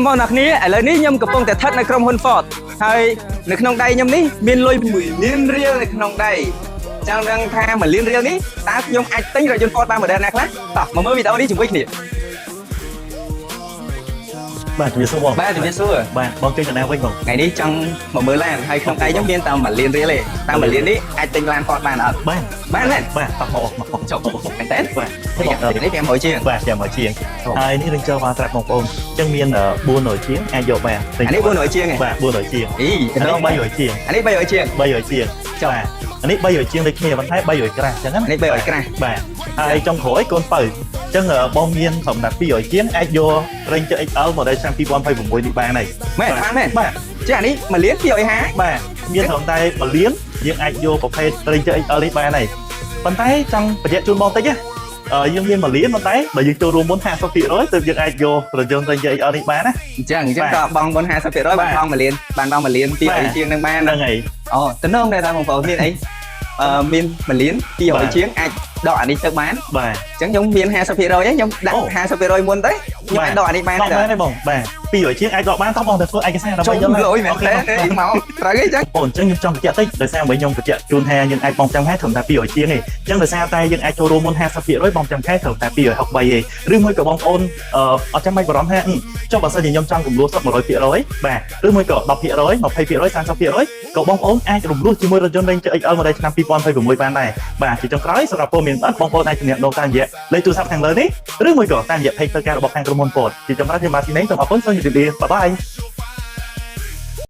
បងប្អូនអ្នកគ្នាឥឡូវនេះខ្ញុំកំពុងតែស្ថិតនៅក្រុមហ៊ុន Ford ហើយនៅក្នុងដៃខ្ញុំនេះមានលុយ1លានរៀលនៅក្នុងដៃចង់ដឹងថា1លានរៀលនេះតើខ្ញុំអាចទិញរថយន្ត Ford បាន model ណាខ្លះតោះមកមើលវីដេអូនេះជាមួយគ្នា បាទជំរាបសួរបង បាទជំរាបសួរ បាទបងចេញទៅណាវិញបង ថ្ងៃនេះចង់មកមើលឡានហើយក្នុងដៃខ្ញុំមានតែ1លានរៀលទេតើ1លាននេះអាចទិញឡាន Ford បានអត់ បាទ បានមែន បាទតោះមកមក ចុះមែនតើ បាទ នេះ500ជាង បាទចាំមកជាងហើយនេះនឹងចូលវ៉ាត្រាប់បងប្អូនអញ្ចឹងមាន400ជាងអាចយកបាន អានេះ400ជាងឯង បាទ400ជាង អី អានេះ300ជាង អានេះ300ជាង 300ជាង ចុះ បាទអានេះ300ជាងដូចគ្នាប៉ុន្តែ300ក្រាស់អញ្ចឹងណា នេះ300ក្រាស់ បាទហើយចុងក្រោយកូនបើអញ្ចឹងបងមានសម្រាប់200ជាងអាចយក Ranger XL model ឆ្នាំ2026នេះបានហើយ មែនបានមែន បាទ ចេះអានេះ1លាន250 បាទមានត្រឹមតែ1លានយើងអាចយកប្រភេទ Ranger XL នេះបានហើយប៉ុន្តែចង់បញ្ជាក់ជូនបងតិចណាយើងមាន1លានប៉ុន្តែបើយើងចូលរួមមុន50%ទើបយើងអាចយករថយន្ត Ranger XL នេះបានណា អញ្ចឹងអញ្ចឹងក៏បងមុន50%បានបង1លានបានបង1លាន200ជាងនឹងបាន ហ្នឹងហើយ អូតំណងដែរតាបងប្អូនមានអីអឺមាន1លាន200ជាងអាចដកអានេះទៅបាន បាទ អញ្ចឹងខ្ញុំមាន50%ហ្នឹងខ្ញុំដាក់50%មុនទៅខ្ញុំអាចដកអានេះបាន ដកបានទេបងបាទ200ជាងអាចដកបានតោះបងទៅធ្វើឯកសារ ចុះ ដើម្បីយក លុយមែនទេមកត្រូវអីចឹង អូអញ្ចឹងខ្ញុំចង់បញ្ជាក់តិចដោយសារមួយខ្ញុំបញ្ជាក់ជូនថាយើងអាចបងចាំខែត្រឹមតែ200ជាងទេអញ្ចឹងដោយសារតែយើងអាចចូលរួមមុន50%បងចាំខែត្រឹមតែ263ទេឬមួយក៏បងប្អូនអត់ចាំបាច់បារម្ភថាចុះបើសិនជាខ្ញុំចង់រំលោះសុទ្ធ100%បាទឬមួយក៏10% 20% 30%ក៏បងប្អូនអាចរំលោះជាមួយរថយន្ត Ranger XL model ឆ្នាំ2026បានដែរបាទជាចុងក្រោយសម្រាប់ព័ត៌មានបន្ថែមបងប្អូនអាចទំនាក់ទំនងតាមរយៈលេខទូរស័ព្ទខាងលើនេះឬមួយក៏តាមរយៈ page ផ្លូវការរបស់ខាងក្រុមហ៊ុន Ford ជាចុងក្រោយខ្ញុំបាទស៊ីណេងសូមអរគុណសូមជម្រាបលា bye bye.